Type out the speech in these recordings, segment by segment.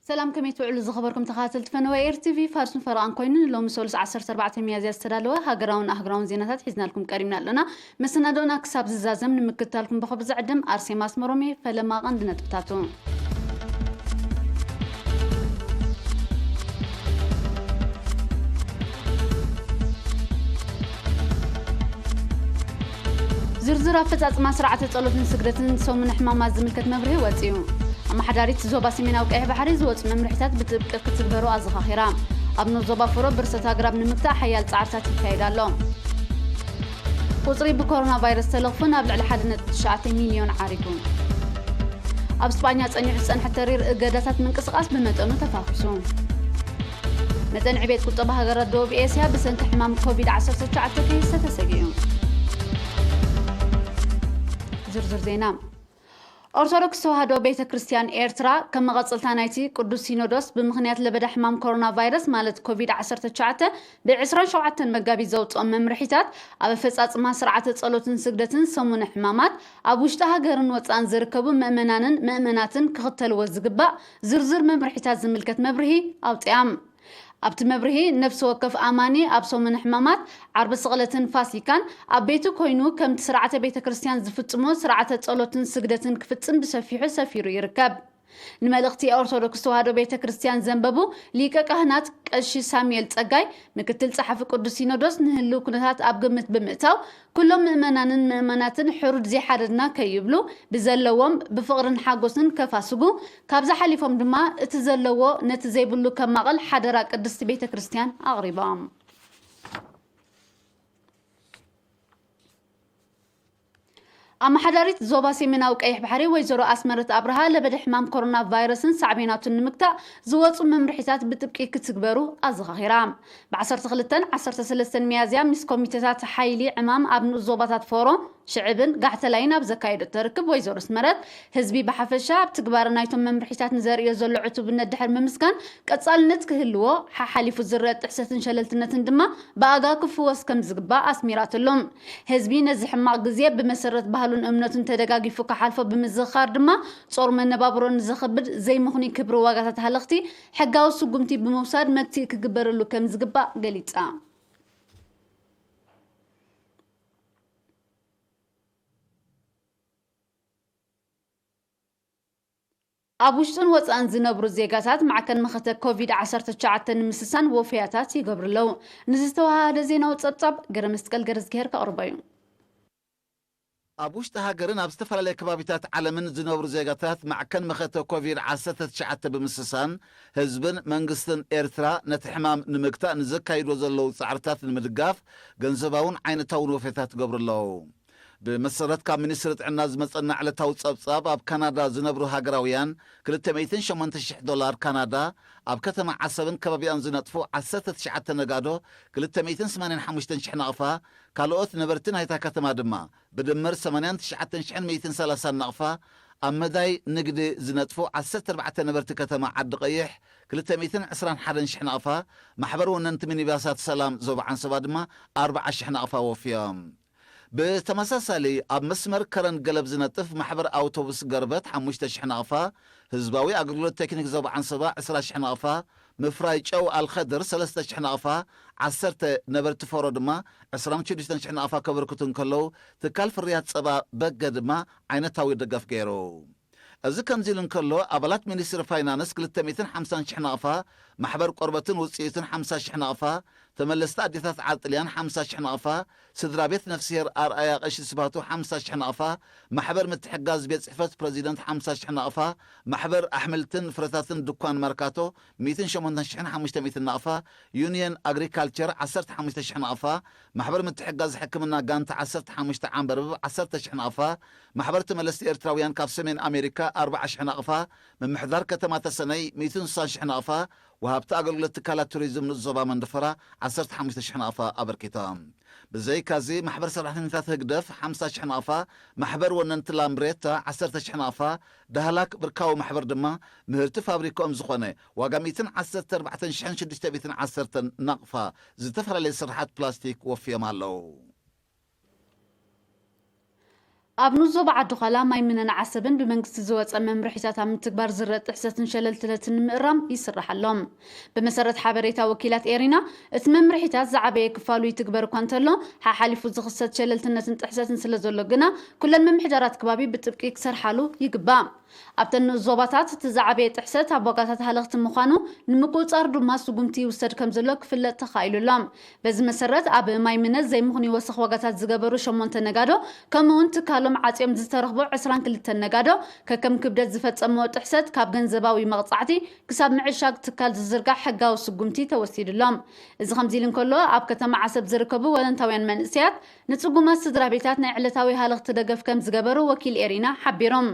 ሰላም፣ ከመይ ትውዕሉ ዝኸበርኩም ተኸታተልቲ ፈነወ ኤር ቲቪ? ፋርስን ፈረቓን ኮይኑ ንሎሚ ሰሉስ ዓሰርተ ኣርባዕተ ሚያዝያ ዝተዳለወ ሃገራውን ኣህጉራውን ዜናታት ሒዝናልኩም ቀሪብና ኣለና። መሰናዶና ክሳብ ዝዛዘም ንምክትታልኩም ብኽብሪ ዝዕድም ኣርሴማ ኣስመሮም እየ። ፈለማ ቀንዲ ነጥብታቱ። ዝርዝር ኣፈጻጽማ ስርዓተ ጸሎትን ስግደትን ሰሙነ ሕማማት ዝምልከት መብርሂ ወጺኡ። ኣመሓዳሪት ዞባ ሰሜናዊ ቀይሕ ባሕሪ ዝወጹ መምርሒታት ብጥብቂ ክትግበሩ ኣዘኻኺራ። ኣብ ንኡስ ዞባ ፎሮ ብርሰት ኣግራብ ንምግታእ ሓያል ጻዕርታት ይካየድ ኣሎ። ቁጽሪ ብኮሮና ቫይረስ ተለኽፉ ናብ ልዕሊ ሓደ ነጥቢ ትሽዓተ ሚልዮን ዓሪጉ። ኣብ ስጳኛ ጸኒሑ ዝጸንሐ ተሪር እገዳታት ምንቅስቓስ ብመጠኑ ተፋኺሱ። መጠን ዕቤት ቁጠባ ሃገራት ደቡብ ኤስያ ብሰንኪ ሕማም ኮቪድ ዓሰርተ ትሽዓተ ከይስተ ተሰጊኡ። ዝርዝር ዜና። ኦርቶዶክስ ተዋህዶ ቤተ ክርስቲያን ኤርትራ ከም መቐጸልታ ናይቲ ቅዱስ ሲኖዶስ ብምኽንያት ለበዳ ሕማም ኮሮና ቫይረስ ማለት ኮቪድ ዓሰርተ ትሽዓተ ብ ዕስራን ሸውዓተን መጋቢት ዘውጽኦም መምርሒታት ኣብ ኣፈጻጽማ ስርዓተ ጸሎትን ስግደትን ሰሙነ ሕማማት ኣብ ውሽጢ ሃገርን ወጻእን ዝርከቡ ምእመናንን ምእመናትን ክኽተልዎ ዝግባእ ዝርዝር መምርሒታት ዝምልከት መብርሂ ኣውጺኣ። ኣብቲ መብርሂ፣ ነፍሲ ወከፍ ኣማኒ ኣብ ሰሙነ ሕማማት፣ ዓርቢ ስቕለትን ፋሲካን ኣብ ቤቱ ኮይኑ ከምቲ ስርዓተ ቤተ ክርስቲያን ዝፍጽሞ ስርዓተ ጸሎትን ስግደትን ክፍጽም ብሰፊሑ ሰፊሩ ይርከብ። ንመልእኽቲ ኦርቶዶክስ ተዋህዶ ቤተ ክርስቲያን ዘንበቡ ሊቀ ካህናት ቀሺ ሳሙኤል ጸጋይ፣ ምክትል ጸሓፊ ቅዱስ ሲኖዶስ፣ ንህልው ኩነታት ኣብ ግምት ብምእታው፣ ኩሎም ምእመናንን ምእመናትን ሕሩድ ዘይሓደድና ከይብሉ፣ ብዘለዎም ብፍቕርን ሓጎስን ከፋስጉ፣ ካብዚ ሓሊፎም ድማ እቲ ዘለዎ ነቲ ዘይብሉ ከማቕል ሓደራ ቅድስቲ ቤተ ክርስቲያን ኣቕሪቦም። ኣመሓዳሪት ዞባ ሰሜናዊ ቀይሕ ባሕሪ ወይዘሮ ኣስመረት ኣብርሃ፣ ለበዳ ሕማም ኮሮና ቫይረስን ሳዕቤናቱን ንምግታእ ዝወጹ መምርሒታት ብጥብቂ ክትግበሩ ኣዘኻኺራ። ብ ዓሰርተ ክልተን ዓሰርተ ሰለስተን ሚያዝያ ምስ ኮሚቴታት ሓይሊ ዕማም ኣብ ንኡስ ዞባታት ፎሮ፣ ሽዕብን ጋሕተላይን ኣብ ዘካየደቶ ርክብ ወይዘሮ ኣስመረት፣ ህዝቢ ብሓፈሻ ኣብ ትግባረ ናይቶም መምርሒታት ንዘርእዮ ዘሎ ዕቱብነት ድሕሪ ምምስጋን፣ ቀጻልነት ክህልዎ፣ ሓሓሊፉ ዝረአ ጥሕሰትን ሸለልትነትን ድማ ብኣጋ ክፍወስ ከም ዝግባእ ኣስሚራትሉ። ህዝቢ ነዚ ሕማቕ ግዜ ብመሰረት ባህሉን እምነቱን ተደጋጊፉ ክሓልፎ ብምዝኽኻር ድማ፣ ጾር መነባብሮ ንዘኽብድ ዘይምኽኑይ ክብሪ ዋጋታት ሃለኽቲ ሕጋዊ ስጉምቲ ብምውሳድ መግትኢ ክግበረሉ ከም ዝግባእ ገሊጻ። ኣብ ውሽጥን ወጻእን ዝነብሩ ዜጋታት ማዕከን መኸተ ኮቪድ ዓሰርተ ትሽዓተ ንምስሳን ወፈያታት ይገብሩ ኣለዉ። ንዝተወሃሃደ ዜናዊ ጸብጻብ ገረ መስቀል ገረዝግሄር ከቕርቦ እዩ። ኣብ ውሽጢ ሃገርን ኣብ ዝተፈላለየ ከባቢታት ዓለምን ዝነብሩ ዜጋታት ማዕከን መኸተ ኮቪድ ዓሰርተ ትሽዓተ ብምስሳን ህዝብን መንግስትን ኤርትራ ነቲ ሕማም ንምግታእ ንዘካይድዎ ዘለዉ ጻዕርታት ንምድጋፍ ገንዘባውን ዓይነታውን ወፈያታት ይገብሩ ኣለዉ። ብመሰረት ካብ ሚኒስትሪ ጥዕና ዝመጸና ዕለታዊ ጸብጻብ፣ ኣብ ካናዳ ዝነብሩ ሃገራውያን ክልተ ሚእትን ሸሞንተ ሽሕ ዶላር ካናዳ፣ ኣብ ከተማ ዓሰብን ከባቢኣን ዝነጥፉ ዓሰርተ ትሽዓተ ነጋዶ ክልተ ሚእትን ሰማንያን ሓሙሽተን ሽሕ ናቕፋ፣ ካልኦት ነበርቲ ናይታ ከተማ ድማ ብድምር ሰማንያን ትሽዓተ ሽሕን ሚእትን ሰላሳን ናቕፋ፣ ኣብ መዳይ ንግዲ ዝነጥፉ ዓሰርተ ኣርባዕተ ነበርቲ ከተማ ዓዲ ቀይሕ ክልተ ሚእትን ዕስራን ሓደን ሽሕ ናቕፋ፣ ማሕበር ወነንቲ ሚኒባሳት ሰላም ዞባ ዓንሰባ ድማ ኣርብዓ ሽሕ ናቕፋ ወፍዮም። ብተመሳሳሊ፣ ኣብ መስመር ከረን ገለብ ዝነጥፍ ማሕበር ኣውቶቡስ ገርበት ሓሙሽተ ሽሕ ናቕፋ፣ ህዝባዊ ኣገልግሎት ቴክኒክ ዞባ ዓንሰባ ዕስራ ሽሕ ናቕፋ፣ ምፍራይ ጨው ኣልኸድር ሰለስተ ሽሕ ናቕፋ፣ ዓሰርተ ነበርቲ ፎሮ ድማ ዕስራን ሽዱሽተን ሽሕ ናቕፋ ከበርክቱ እንከለዉ፣ ትካል ፍርያት ጸባ በገ ድማ ዓይነታዊ ደገፍ ገይሩ። እዚ ከምዚ ኢሉ እንከሎ፣ ኣባላት ሚኒስትሪ ፋይናንስ ክልተ ሚእትን ሓምሳን ሽሕ ናቕፋ፣ ማሕበር ቆርበትን ውጽኢቱን ሓምሳ ሽሕ ናቕፋ፣ ተመለስቲ ኣዴታት ዓዲ ጥልያን ሓምሳ ሽሕ ናቕፋ፣ ስድራ ቤት ነፍስሄር ኣርኣያ ቀሺ ስብሃቱ ሓምሳ ሽሕ ናቕፋ፣ ማሕበር ምትሕጋዝ ቤት ጽሕፈት ፕረዚደንት ሓምሳ ሽሕ ናቕፋ፣ ማሕበር ኣሕምልትን ፍረታትን ድኳን መርካቶ ሚእትን ሸሞንተን ሽሕን ሓሙሽተ ሚእትን ናቕፋ፣ ዩኒየን ኣግሪካልቸር ዓሰርተ ሓሙሽተ ሽሕ ናቕፋ፣ ማሕበር ምትሕጋዝ ሕክምና ጋንታ ዓሰርተ ሓሙሽተ ዓንበርብብ ዓሰርተ ሽሕ ናቕፋ፣ ማሕበር ተመለስቲ ኤርትራውያን ካብ ሰሜን ኣሜሪካ ኣርብዓ ሽሕ ናቕፋ፣ ምምሕዳር ከተማ ተሰነይ ሚእትን ስሳን ሽሕ ናቕፋ፣ ወሃብቲ ኣገልግሎት ትካላት ቱሪዝም ንኡስ ዞባ መንደፈራ ዓሰርተ ሓሙሽተ ሽሕ ናቕፋ ኣበርኪቶም። ብዘይካዚ፣ ማሕበር ሰራሕተኛታት ህግደፍ ሓምሳ ሽሕ ናቕፋ፣ ማሕበር ወነንቲ ላምብሬታ ዓሰርተ ሽሕ ናቕፋ፣ ዳህላክ ብርካዊ ማሕበር ድማ ምህርቲ ፋብሪካኦም ዝኾነ ዋጋ ሚእትን ዓሰርተ ኣርባዕተን ሽሕን ሽዱሽተ ሚእትን ዓሰርተን ናቕፋ ዝተፈላለየ ስርሓት ፕላስቲክ ወፍዮም ኣለዉ። ኣብ ንኡስ ዞባ ዓዲ ዃላ ማይ ምነን ዓሰብን ብመንግስቲ ዝወፀ መምርሒታት ኣብ ምትግባር ዝረአ ጥሕሰትን ሸለልትነትን ንምእራም ይስራሕ ኣሎ። ብመሰረት ሓበሬታ ወኪላት ኤሪና፣ እቲ መምርሒታት ዝዓበየ ክፋሉ ይትግበር እኳ እንተሎ፣ ሓሓሊፉ ዝኽሰት ሸለልትነትን ጥሕሰትን ስለ ዘሎ ግና፣ ኩለን ምምሕዳራት ከባቢ ብጥብቂ ክሰርሓሉ ይግባእ። ኣብተን ንኡስ ዞባታት እቲ ዝዓበየ ጥሕሰት ኣብ ዋጋታት ሃለኽቲ ምዃኑ ንምቁፅፃር ድማ ስጉምቲ ይውሰድ ከም ዘሎ ክፍለጥ ተኻኢሉ ኣሎ። በዚ መሰረት ኣብ ማይ ምነ ዘይምኽኑይ ወሰኽ ዋጋታት ዝገበሩ ሸሞንተ ነጋዶ ከምኡ እውን ትካሎም ዓፅዮም ዝተረኽቡ ዕስራን ክልተን ነጋዶ ከከም ክብደት ዝፈፀምዎ ጥሕሰት ካብ ገንዘባዊ መቕፃዕቲ ክሳብ ምዕሻግ ትካል ዝዝርጋሕ ሕጋዊ ስጉምቲ ተወሲድሎም። እዚ ከምዚ ኢሉ እንከሎ ኣብ ከተማ ዓሰብ ዝርከቡ ወለንታውያን መንእሰያት ንጽጉማት ስድራ ቤታት ናይ ዕለታዊ ሃለኽቲ ደገፍ ከም ዝገበሩ ወኪል ኤሪና ሓቢሮም።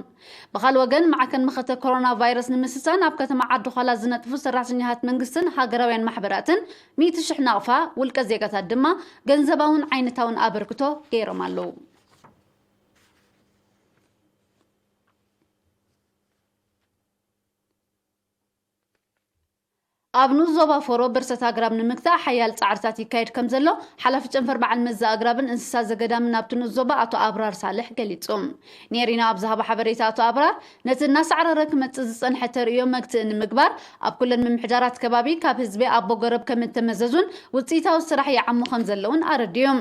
ብኻል ወገን ማዕከን መኸተ ኮሮና ቫይረስ ንምስሳን ኣብ ከተማ ዓዲ ዃላ ዝነጥፉ ሰራሕተኛታት መንግስትን ሃገራውያን ማሕበራትን ሚእቲ ሽሕ ናቕፋ፣ ውልቀ ዜጋታት ድማ ገንዘባውን ዓይነታውን ኣበርክቶ ገይሮም ኣለዉ። ኣብ ንኡስ ዞባ ፎሮ ብርሰት ኣግራብ ንምግታእ ሓያል ጻዕርታት ይካየድ ከም ዘሎ ሓላፊ ጨንፈር በዓል መዚ ኣግራብን እንስሳ ዘገዳምን ኣብቲ ንኡስ ዞባ ኣቶ ኣብራር ሳልሕ ገሊጹ። ኔሪና ኣብ ዝሃቦ ሓበሬታ ኣቶ ኣብራር፣ ነቲ እናሳዕረረ ክመጽእ ዝጸንሐ ተርእዮ መግትኢ ንምግባር ኣብ ኩለን ምምሕዳራት ከባቢ ካብ ህዝቢ ኣቦ ገረብ ከም እተመዘዙን ውጽኢታዊ ስራሕ ይዓሙ ከም ዘለውን ኣረዲኡ።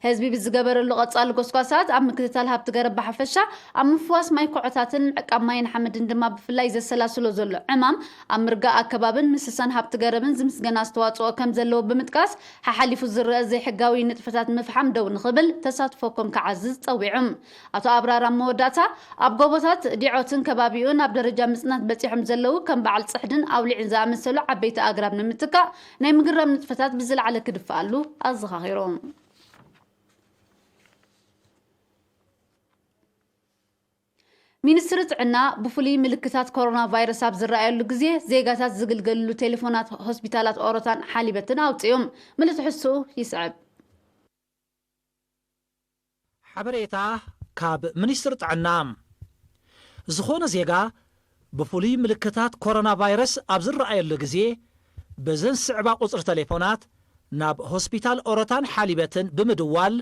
ህዝቢ ብዝገበረሉ ቀጻሊ ጎስጓሳት ኣብ ምክትታል ሃብቲ ገረብ ብሓፈሻ፣ ኣብ ምፍዋስ ማይ ኮዖታትን ምዕቃብ ማይን ሓመድን ድማ ብፍላይ ዘሰላስሎ ዘሎ ዕማም ኣብ ምርጋእ ኣከባብን ምስሳን ሃብቲ ገረብን ዝምስገን ኣስተዋጽኦ ከም ዘለዎ ብምጥቃስ፣ ሓሓሊፉ ዝረአ ዘይሕጋዊ ንጥፈታት ምፍሓም ደው ንኽብል ተሳትፎ ከም ክዓዝዝ ጸዊዑ። ኣቶ ኣብራር ኣብ መወዳእታ፣ ኣብ ጎቦታት ዲዖትን ከባቢኡን ኣብ ደረጃ ምጽናት በጺሖም ዘለዉ ከም በዓል ጽሕድን ኣውሊዕን ዝኣመሰሉ ዓበይቲ ኣግራብ ንምትካእ ናይ ምግራም ንጥፈታት ብዝለዓለ ክድፍኣሉ ኣዘኻኺሩ። ሚኒስትሪ ጥዕና ብፍሉይ ምልክታት ኮሮና ቫይረስ ኣብ ዝረኣየሉ ግዜ ዜጋታት ዝግልገልሉ ቴሌፎናት ሆስፒታላት ኦሮታን ሓሊበትን ኣውጺኡ። ምልእቲ ሕስኡ ይስዕብ። ሓበሬታ ካብ ሚኒስትሪ ጥዕና። ዝኾነ ዜጋ ብፍሉይ ምልክታት ኮሮና ቫይረስ ኣብ ዝረኣየሉ ግዜ፣ በዘን ዝስዕባ ቁጽሪ ቴሌፎናት ናብ ሆስፒታል ኦሮታን ሓሊበትን ብምድዋል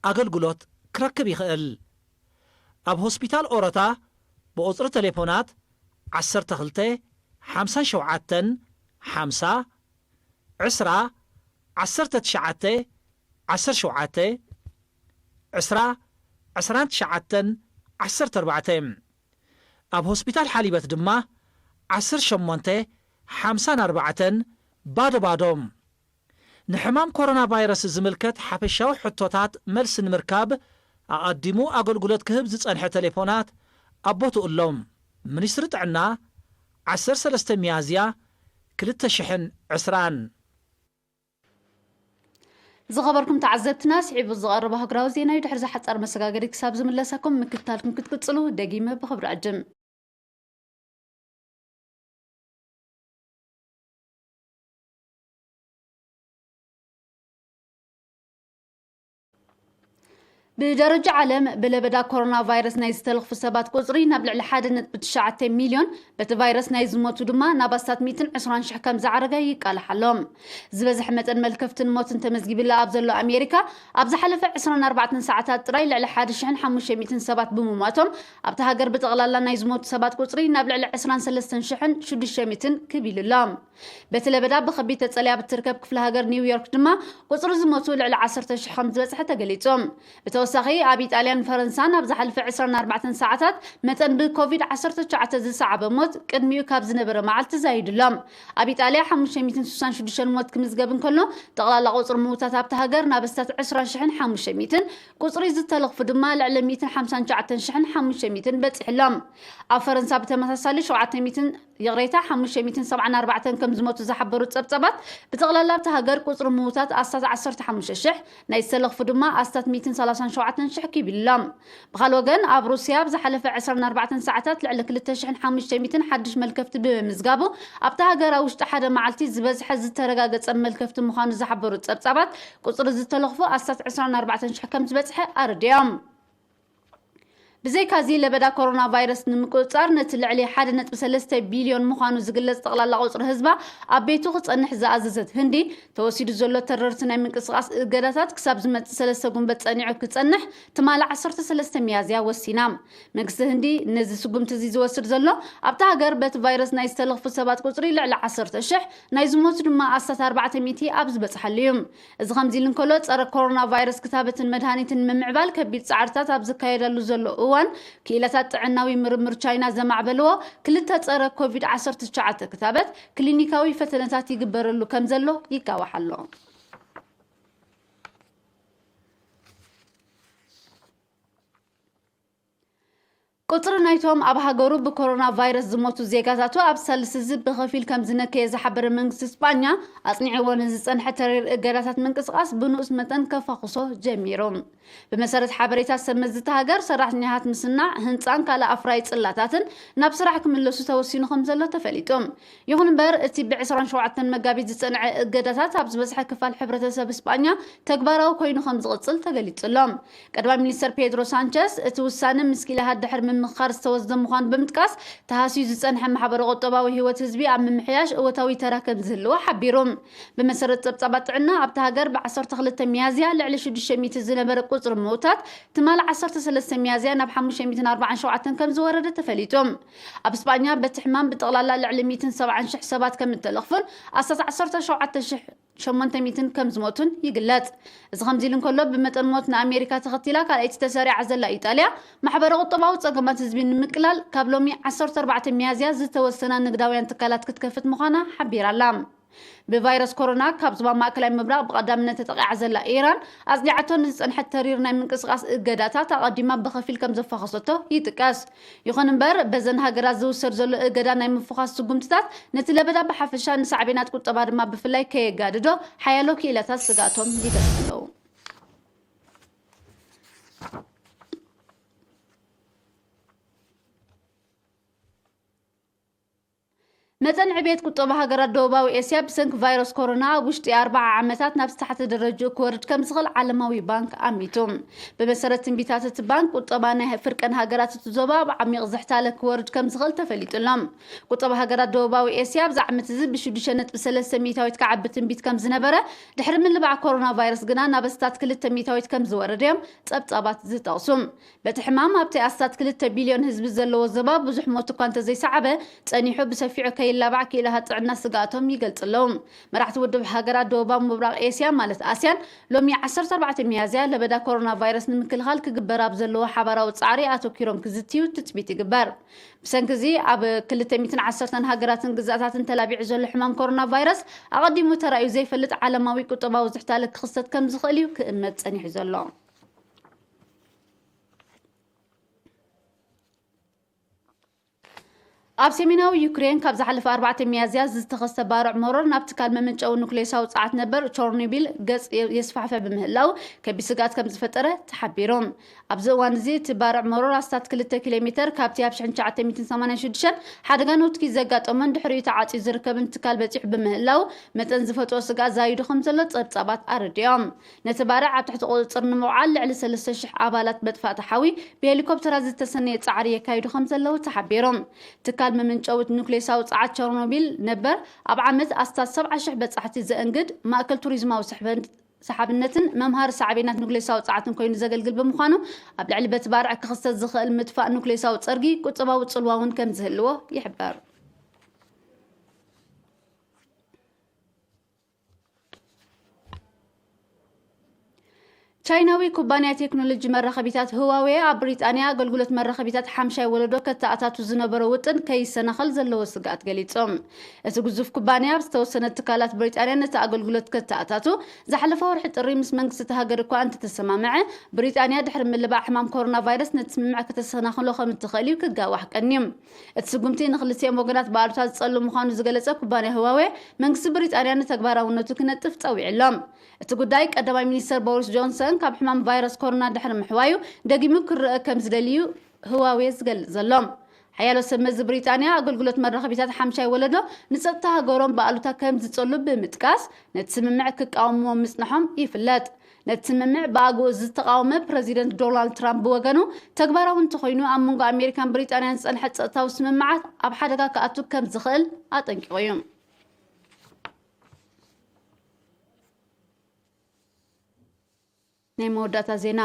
ኣገልግሎት ክረክብ ይኽእል። ኣብ ሆስፒታል ኦሮታ ብቁጽሪ ቴሌፎናት ዓሰርተ ክልተ ሓምሳን ሸውዓተን ሓምሳ፣ ዕስራ፣ ዓሰርተ ትሽዓተ፣ ዓሰርተ ሸውዓተ፣ ዕስራ፣ ዕስራን ትሽዓተን፣ ዓሰርተ ኣርባዕተ። ኣብ ሆስፒታል ሓሊበት ድማ ዓሰርተ ሸሞንተ፣ ሓምሳን ኣርባዕተን፣ ባዶ ባዶ። ንሕማም ኮሮና ቫይረስ ዝምልከት ሓፈሻዊ ሕቶታት መልሲ ንምርካብ ኣቐዲሙ ኣገልግሎት ክህብ ዝጸንሐ ቴሌፎናት ኣብ ቦትኡ ኣሎ። ሚኒስትሪ ጥዕና፣ ዓሰርተ ሰለስተ ሚያዝያ ክልተ ሽሕን ዕስራን። ዝኸበርኩም ተዓዘብትና፣ ስዒቡ ዝቐረበ ሃገራዊ ዜና እዩ። ድሕሪ ዝሓጸረ መሰጋገሪ ክሳብ ዝምለሰኩም ምክትታልኩም ክትቅጽሉ ደጊመ ብኽብሪ ዕድም። ብደረጃ ዓለም ብለበዳ ኮሮና ቫይረስ ናይ ዝተለኽፉ ሰባት ቁጽሪ ናብ ልዕሊ ሓደ ነጥቢ ትሽዓተ ሚልዮን፣ በቲ ቫይረስ ናይ ዝሞቱ ድማ ናብ ኣስታት ሚእትን ዕስራን ሽሕ ከም ዝዓረገ ይቃላሕ ኣሎ። ዝበዝሐ መጠን መልከፍትን ሞትን ተመዝጊብላ ኣብ ዘሎ ኣሜሪካ፣ ኣብ ዝሓለፈ ዕስራን ኣርባዕተን ሰዓታት ጥራይ ልዕሊ ሓደ ሽሕን ሓሙሽተ ሚእትን ሰባት ብምሟቶም፣ ኣብታ ሃገር ብጠቕላላ ናይ ዝሞቱ ሰባት ቁጽሪ ናብ ልዕሊ ዕስራን ሰለስተን ሽሕን ሽዱሽተ ሚእትን ክብ ኢሉ ኣሎ። በቲ ለበዳ ብኸቢድ ተጸልያ ብትርከብ ክፍለ ሃገር ኒውዮርክ ድማ ቁጽሪ ዝሞቱ ልዕሊ ዓሰርተ ሽሕ ከም ዝበጽሐ ተገሊጹ። ብተወሳኺ ኣብ ኢጣልያን ፈረንሳን ኣብ ዝሓለፈ ዕስራን ኣርባዕተን ሰዓታት መጠን ብኮቪድ ዓሰርተ ትሽዓተ ዝሰዓበ ሞት ቅድሚኡ ካብ ዝነበረ መዓልቲ ዛይዱ ኣሎ። ኣብ ኢጣልያ ሓሙሽተ ሚእትን ስሳን ሽዱሽተን ሞት ክምዝገብ እንከሎ፣ ጠቕላላ ቁጽሪ ምዉታት ኣብታ ሃገር ናብ ኣስታት ዕስራ ሽሕን ሓሙሽተ ሚእትን፣ ቁጽሪ ዝተለኽፉ ድማ ልዕሊ ሚእትን ሓምሳን ትሽዓተን ሽሕን ሓሙሽተ ሚእትን በጺሑ ኣሎ። ኣብ ፈረንሳ ብተመሳሳሊ ሸውዓተ ሚእትን ይቕሬታ፣ ሓሙሽተ ሚእትን ሰብዓን ኣርባዕተን ከም ዝሞቱ ዝሓበሩ ጸብጻባት፣ ብጠቕላላ ኣብታ ሃገር ቁጽሪ ምዉታት ኣስታት ዓሰርተ ሓሙሽተ ሽሕ፣ ናይ ዝተለኽፉ ድማ ኣስታት ሚእትን ሰላሳን ሸውዓተን ሽሕ ክብ ኢሉ ኣሎ። ብኻል ወገን፣ ኣብ ሩስያ ኣብ ዝሓለፈ ዕስራን ኣርባዕተን ሰዓታት ልዕሊ ክልተ ሽሕን ሓሙሽተ ሚእትን ሓድሽ መልከፍቲ ብምምዝጋቡ፣ ኣብታ ሃገር ኣብ ውሽጢ ሓደ መዓልቲ ዝበዝሐ ዝተረጋገጸ መልከፍቲ ምዃኑ ዝሓበሩ ጸብጻባት፣ ቁጽሪ ዝተለኽፉ ኣስታት ዕስራን ኣርባዕተን ሽሕ ከም ዝበጽሐ ኣረዲኦም። ብዘይካዚ፣ ለበዳ ኮሮና ቫይረስ ንምቁጽጻር ነቲ ልዕሊ ሓደ ነጥቢ ሰለስተ ቢልዮን ምዃኑ ዝግለጽ ጠቕላላ ቁጽሪ ህዝባ ኣብ ቤቱ ክጸንሕ ዝኣዘዘት ህንዲ፣ ተወሲዱ ዘሎ ተረርቲ ናይ ምንቅስቓስ እገዳታት ክሳብ ዝመጽእ ሰለስተ ጉንበት ጸኒዑ ክጸንሕ ትማሊ ዓሰርተ ሰለስተ ሚያዝያ ወሲና። መንግስቲ ህንዲ ነዚ ስጉምቲ እዚ ዝወስድ ዘሎ፣ ኣብታ ሃገር በቲ ቫይረስ ናይ ዝተለኽፉ ሰባት ቁጽሪ ልዕሊ ዓሰርተ ሽሕ፣ ናይ ዝሞቱ ድማ ኣስታት ኣርባዕተ ሚእቲ ኣብ ዝበጽሓሉ እዩ። እዚ ከምዚ ኢሉ እንከሎ፣ ጸረ ኮሮና ቫይረስ ክታበትን መድሃኒትን ንምምዕባል ከቢድ ጻዕርታት ኣብ ዝካየደሉ ዘሎ እዋን፣ ክኢላታት ጥዕናዊ ምርምር ቻይና ዘማዕበልዎ ክልተ ጸረ ኮቪድ ዓሰርተ ትሽዓተ ክታበት ክሊኒካዊ ፈተነታት ይግበረሉ ከም ዘሎ ይጋዋሕ ኣሎ። ቁጽሪ ናይቶም ኣብ ሃገሩ ብኮሮና ቫይረስ ዝሞቱ ዜጋታቱ ኣብ ሳልስ እዚ ብኸፊል ከም ዝነከየ ዝሓበረ መንግስቲ ስጳኛ፣ ኣጽኒዕዎ ንዝጸንሐ ተሪር እገዳታት ምንቅስቓስ ብንኡስ መጠን ከፋኹሶ ጀሚሩ። ብመሰረት ሓበሬታ ሰብ መዚ እታ ሃገር፣ ሰራሕተኛታት ምስናዕ ህንጻን ካልእ ኣፍራዪ ጽላታትን ናብ ስራሕ ክምለሱ ተወሲኑ ከም ዘሎ ተፈሊጡ። ይኹን እምበር፣ እቲ ብ ዕስራን ሸውዓተን መጋቢት ዝጸንዐ እገዳታት ኣብ ዝበዝሐ ክፋል ሕብረተሰብ ስጳኛ ተግባራዊ ኮይኑ ከም ዝቕጽል ተገሊጹ ኣሎ። ቀዳማይ ሚኒስተር ፔድሮ ሳንቸስ፣ እቲ ውሳነ ምስ ክኢላታት ድሕሪ ምምኽኻር ዝተወስደ ምዃኑ ብምጥቃስ፣ ተሃስዩ ዝጸንሐ ማሕበረ ቁጠባዊ ህይወት ህዝቢ ኣብ ምምሕያሽ እወታዊ ተራ ከም ዝህልዎ ሓቢሩ። ብመሰረት ጸብጻባት ጥዕና፣ ኣብታ ሃገር ብ ዓሰርተ ክልተ ሚያዝያ ልዕሊ ሽዱሽተ ሚእቲ ዝነበረ ቁጽሪ ምውታት፣ ትማሊ ዓሰርተ ሰለስተ ሚያዝያ ናብ ሓሙሽተ ሚእትን ኣርባዓን ሸውዓተን ከም ዝወረደ ተፈሊጡ። ኣብ ስጳኛ በቲ ሕማም ብጠቕላላ ልዕሊ ሚእትን ሰብዓን ሽሕ ሰባት ከም እተለኽፉን ኣስታት ዓሰርተ ሸውዓተ ሽሕ ሸሞንተ ሚእትን ከም ዝሞቱን ይግለጽ። እዚ ከምዚ ኢሉ እንከሎ፣ ብመጠን ሞት ንኣሜሪካ ተኸቲላ ካልኣይቲ ተሰሪዓ ዘላ ኢጣልያ፣ ማሕበረ ቁጠባዊ ጸገማት ህዝቢ ንምቅላል ካብ ሎሚ ዓሰርተ ኣርባዕተ ሚያዝያ ዝተወሰና ንግዳውያን ትካላት ክትከፍት ምዃና ሓቢራ ኣላ። ብቫይረስ ኮሮና ካብ ዞባ ማእከላይ ምብራቕ ብቐዳምነት ተጠቒዓ ዘላ ኢራን፣ ኣጽኒዓቶ ንዝጸንሐት ተሪር ናይ ምንቅስቓስ እገዳታት ኣቐዲማ ብኸፊል ከም ዘፋኸሰቶ ይጥቀስ። ይኹን እምበር፣ በዘን ሃገራት ዝውሰድ ዘሎ እገዳ ናይ ምፍዃስ ስጉምትታት ነቲ ለበዳ ብሓፈሻ፣ ንሳዕቤናት ቁጠባ ድማ ብፍላይ ከየጋድዶ ሓያሎ ክኢላታት ስግኣቶም ይገልጹ ኣለዉ። መጠን ዕብየት ቁጠባ ሃገራት ደቡባዊ ኤስያ ብሰንኪ ቫይረስ ኮሮና ኣብ ውሽጢ ኣርብዓ ዓመታት ናብ ዝተሓተ ደረጅኡ ክወርድ ከም ዝኽእል ዓለማዊ ባንክ ኣሚቱ። ብመሰረት ትንቢታት እቲ ባንክ፣ ቁጠባ ናይ ፍርቀን ሃገራት እቲ ዞባ ኣብ ዓሚቕ ዝሕታለ ክወርድ ከም ዝኽእል ተፈሊጡ ኣሎ። ቁጠባ ሃገራት ደቡባዊ ኤስያ ኣብዚ ዓመት እዚ ብሽዱሽተ ነጥቢ ሰለስተ ሚእታዊት ክዓቢ ትንቢት ከም ዝነበረ፣ ድሕሪ ምልባዕ ኮሮና ቫይረስ ግና ናብ ኣስታት ክልተ ሚእታዊት ከም ዝወረደ እዮም ጸብጻባት ዝጠቕሱ። በቲ ሕማም ኣብቲ ኣስታት ክልተ ቢልዮን ህዝቢ ዘለዎ ዞባ ብዙሕ ሞት እኳ እንተዘይሰዓበ፣ ጸኒሑ ብሰፊሑ ከይላባዕ ክኢላታት ጥዕና ስግኣቶም ይገልጹ ኣለዉ። መራሕቲ ውድብ ሃገራት ደቡባዊ ምብራቕ ኤስያ ማለት ኣስያን ሎሚ ዓሰርተ ኣርባዕተ ሚያዝያ ለበዳ ኮሮና ቫይረስ ንምክልኻል ክግበር ኣብ ዘለዎ ሓባራዊ ጻዕሪ ኣተኲሮም ክዝትዩ ትጽቢት ይግበር። ብሰንኪ እዚ ኣብ ክልተ ሚእትን ዓሰርተን ሃገራትን ግዝኣታትን ተላቢዑ ዘሎ ሕማም ኮሮና ቫይረስ ኣቐዲሙ ተራእዩ ዘይፈልጥ ዓለማዊ ቁጠባዊ ዝሕታለ ክኽሰት ከም ዝኽእል እዩ ክእመት ጸኒሑ ዘሎ። ኣብ ሰሜናዊ ዩክሬን ካብ ዝሓለፈ ኣርባዕተ ሚያዝያ ዝተኸስተ ባርዕ መሮር ናብ ትካል መመንጨዊ ኑክሌሳዊ ጸዓት ነበር ቸርኖቢል ገጽ የስፋሕፍሕ ብምህላው ከቢድ ስግኣት ከም ዝፈጠረ ተሓቢሩ። ኣብዚ እዋን እዚ እቲ ባርዕ መሮር ኣስታት ክልተ ኪሎ ሜተር ካብቲ ኣብ ሽሕን ትሽዓተ ሚእትን ሰማንያን ሽዱሽተን ሓደጋ ነውትኪ ዘጋጠሞን ድሕሪኡ ተዓጽዩ ዝርከብን ትካል በጺሑ ብምህላው መጠን ዝፈጥሮ ስግኣት ዛይዱ ከም ዘሎ ጸብጻባት ኣረዲኦም። ነቲ ባርዕ ኣብ ትሕቲ ቁጽጽር ንምውዓል ልዕሊ ሰለስተ ሽሕ ኣባላት መጥፋእቲ ሓዊ ብሄሊኮፕተራት ዝተሰነየ ጻዕሪ የካይዱ ከም ዘለዉ ተሓቢሩ። ትካል መመንጨዊ ኑክሌሳዊ ጸዓት ቸርኖቢል ነበር ኣብ ዓመት ኣስታት ሰብዓ ሽሕ በጻሕቲ ዘእንግድ ማእከል ቱሪዝማዊ ስሕበን-፣ ሰሓብነትን መምሃሪ ሳዕቤናት ኑክሌሳዊ ጸዓትን ኮይኑ ዘገልግል ብምዃኑ፣ ኣብ ልዕሊ በቲ ባርዕ ክኽሰት ዝኽእል ምጥፋእ ኑክሌሳዊ ጸርጊ ቁጠባዊ ጽልዋ እውን ከም ዝህልዎ ይሕበር። ቻይናዊ ኩባንያ ቴክኖሎጂ መራኸቢታት ህዋዌ ኣብ ብሪጣንያ ኣገልግሎት መራኸቢታት ሓምሻይ ወለዶ ከተኣታቱ ዝነበሮ ውጥን ከይሰናኸል ዘለዎ ስግኣት ገሊጹ። እቲ ግዙፍ ኩባንያ ኣብ ዝተወሰነ ትካላት ብሪጣንያ ነቲ ኣገልግሎት ከተኣታቱ ዝሓለፈ ወርሒ ጥሪ ምስ መንግስቲ እቲ ሃገር እኳ እንተተሰማምዐ፣ ብሪጣንያ ድሕሪ ምልባዕ ሕማም ኮሮና ቫይረስ ነቲ ስምምዕ ከተሰናኽሎ ከም እትኽእል እዩ ክጋዋሕ ቀንዩ። እቲ ስጉምቲ ንክልቲኦም ወገናት ብኣሉታ ዝጸሉ ምዃኑ ዝገለጸ ኩባንያ ህዋዌ፣ መንግስቲ ብሪጣንያ ንተግባራውነቱ ክነጥፍ ጸዊዑ ኣሎ። እቲ ጉዳይ ቀዳማይ ሚኒስተር ቦሪስ ጆንሰን ካብ ሕማም ቫይረስ ኮሮና ድሕሪ ምሕዋዩ ደጊሙ ክረአ ከም ዝደልዩ ህዋዌ ዝገልጽ ዘሎ። ሓያሎ ሰብ መዚ ብሪጣንያ ኣገልግሎት መራኸቢታት ሓምሻይ ወለዶ ንጸጥታ ሃገሮም ብኣሉታ ከም ዝጸሉ ብምጥቃስ ነቲ ስምምዕ ክቃወምዎ ምጽንሖም ይፍለጥ። ነቲ ስምምዕ ብኣግኡ ዝተቓወመ ፕረዚደንት ዶናልድ ትራምፕ ብወገኑ፣ ተግባራዊ እንተኾይኑ ኣብ መንጎ ኣሜሪካን ብሪጣንያን ዝጸንሐ ጸጥታዊ ስምምዓት ኣብ ሓደጋ ክኣቱ ከም ዝኽእል ኣጠንቂቑ እዩ። ናይ መወዳእታ ዜና።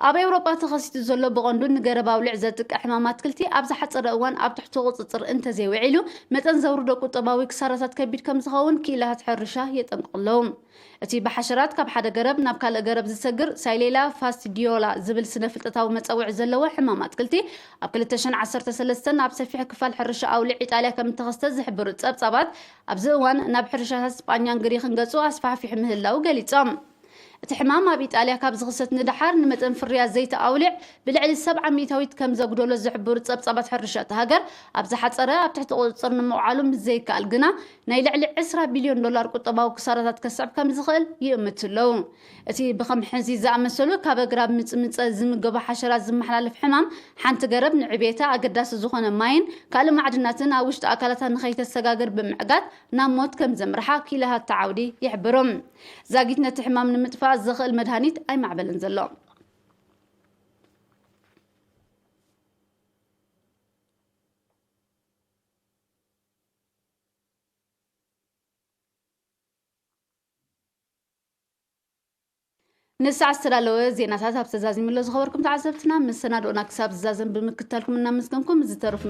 ኣብ ኤውሮጳ ተኸሲቱ ዘሎ ብቐንዱ ንገረብ ኣውሊዕ ዘጥቅዕ ሕማም ኣትክልቲ ኣብ ዝሓጸረ እዋን ኣብ ትሕቲ ቁጽጽር እንተዘይውዒሉ፣ መጠን ዘውርዶ ቁጠባዊ ክሳራታት ከቢድ ከም ዝኸውን ክኢላታት ሕርሻ የጠንቅቑ ኣለዉ። እቲ ብሓሸራት ካብ ሓደ ገረብ ናብ ካልእ ገረብ ዝሰግር ሳይሌላ ፋስቲዲዮላ ዝብል ስነ ፍልጠታዊ መጸውዒ ዘለዎ ሕማም ኣትክልቲ፣ ኣብ ክልተ ሽሕን ዓሰርተ ሰለስተን ኣብ ሰፊሕ ክፋል ሕርሻ ኣውሊዕ ኢጣልያ ከም እተኸስተ ዝሕብሩ ጸብጻባት፣ ኣብዚ እዋን ናብ ሕርሻታት ስጳኛን ግሪኽን ገጹ ኣስፋሕፊሑ ምህላው ገሊጾም። እቲ ሕማም ኣብ ኢጣልያ ካብ ዝኽሰት ንደሓር፣ ንመጠን ፍርያት ዘይቲ ኣውሊዕ ብልዕሊ ሰብዓ ሚእታዊት ከም ዘጉደሎ ዝሕብሩ ጸብጻባት ሕርሻ እታ ሃገር፣ ኣብ ዝሓጸረ ኣብ ትሕቲ ቁጽጽር ንምውዓሉ ምስ ዘይከኣል ግና፣ ናይ ልዕሊ ዕስራ ቢልዮን ዶላር ቁጠባዊ ክሳራታት ከስዕብ ከም ዝኽእል ይእምቱ ኣለዉ። እቲ ብኸም ሕዚ ዝኣመሰሉ ካብ ኣግራብ ምጽምጸ ዝምገቡ ሓሸራት ዝመሓላለፍ ሕማም፣ ሓንቲ ገረብ ንዕቤታ ኣገዳሲ ዝኾነ ማይን ካልእ ማዕድናትን ኣብ ውሽጢ ኣካላታ ንኸይተሰጋግር ብምዕጋት፣ ናብ ሞት ከም ዘምርሓ ክኢላታት እቲ ዓውዲ ይሕብሩ። ዛጊት ነቲ ሕማም ንምጥፋእ ዘኽእል መድሃኒት ኣይማዕበለን ዘሎ። ንሰዓት ዝተዳለወ ዜናታት ኣብ ተዛዚሙ ኣሎ። ዝኸበርኩም ተዓዘብትና፣ መሰናድኦና ክሳብ ዝዛዘም ብምክታልኩም እናመስገንኩም፣ ዝተረፉ